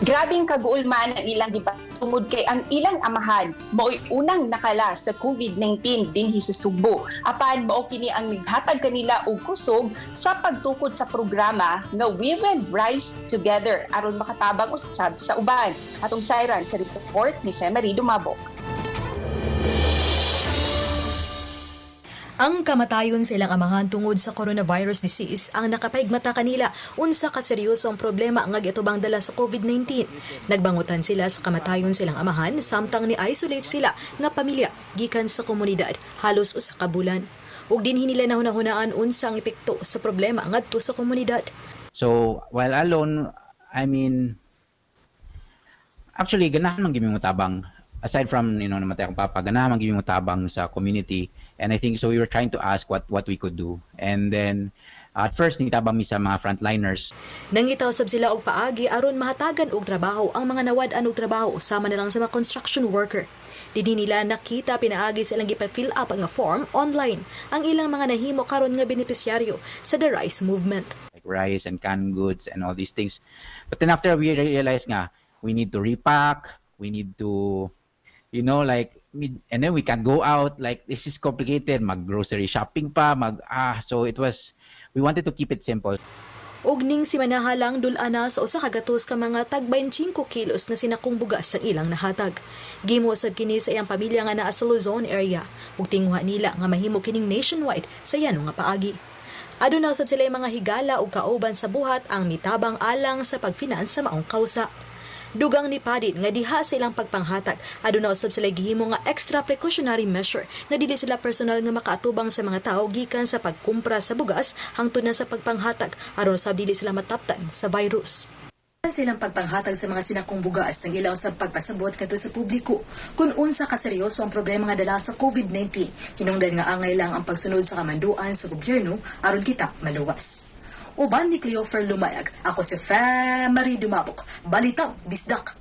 Grabing kaguolman ang ilang tungod kay ang ilang amahan mao'y unang nakala sa COVID-19 dinhi sa Sugbo. Apan mao kini ang naghatag kanila og kusog sa pagtukod sa programa nga We Will Rise Together aron makatabang usab sa uban. Atong sayran sa report ni Femery Dumabok. Ang kamatayon sa ilang amahan tungod sa coronavirus disease ang nakapahigmata kanila unsa ka seryoso ang problema nga giatubang dala sa COVID-19. Nagbangutan sila sa kamatayon sa ilang amahan samtang ni-isolate sila nga pamilya gikan sa komunidad halos usa ka bulan. Ug dinhi nila nahunahunaan unsa ang epekto sa problema ngadto sa komunidad. So, while alone, I mean, actually, ganahan man gyud mi tabang. Aside from namatay akong papa, ganahan man gyud mi tabang sa community. And I think, so we were trying to ask what we could do. And then, at first, nitabang mi sa mga frontliners. Nangita usab sila og paagi aron mahatagan og trabaho ang mga nawad-an og trabaho, sama na lang sa mga construction worker. Dinhi nila nakita pinaagi sa ilang gipa-fill up nga form online ang ilang mga nahimo karon nga benepisyaryo sa The Rise Movement. Like rice and canned goods and all these things. But then after we realized nga, we need to repack, we need to, like, and then we can't go out, like, this is complicated, mag-grocery shopping pa, so we wanted to keep it simple. Og ning simanaha lang, dul-ana sa 100 ka mga tag 25 kilos nga sinakong bugas ang ilang nahatag. Gimo usab kini sa iyang pamilya nga naa sa Luzon area ug tinguha nila nga mahimo kining nationwide sa yano nga paagi. Aduna usab sila mga higala ug kauban sa buhat ang mitabang alang sa pag-finance sa maong kausa. Dugang ni Padin nga diha sa ilang pagpanghatag, aduna usab sila gihimo nga extra precautionary measure nga dili sila personal nga makaatubang sa mga tao gikan sa pagkumpra sa bugas hangtod na sa pagpanghatag aron usab dili sila mataptan sa virus. Silang pagpanghatag sa mga sinakong bugas ang ilang sa pagpasabot kadto sa publiko kung unsa ka seryoso ang problema nga dala sa COVID-19. Hinungdan nga angay lang ang pagsunod sa kamanduan sa gobyerno aron kita maluwas. Uban ni Cleofer Lumayag, ako si Marie Dumabok. Balitang Bisdak.